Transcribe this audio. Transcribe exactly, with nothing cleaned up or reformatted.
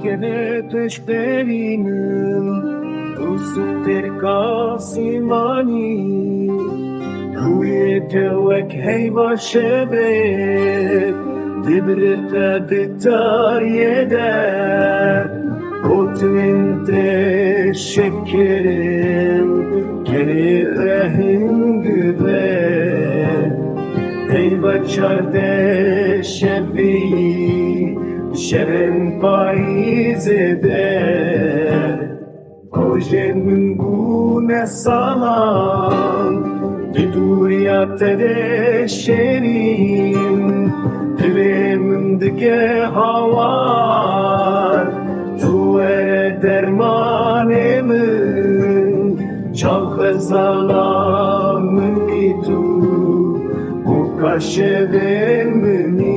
Kene piştberî min, dost û têrka sîmanî, rûyê te wek heyva şevê, dibiriqe di tariyê de, gotinên te şekirin, gelê te hindibe. Heyva çardeh şevî, şevên payîzê de, rojên min bûne salan, di dûriya te de şêrîn, dilê min dike hawar, tu were dermanê min, çav xezala min î tu, bûka şevên min î.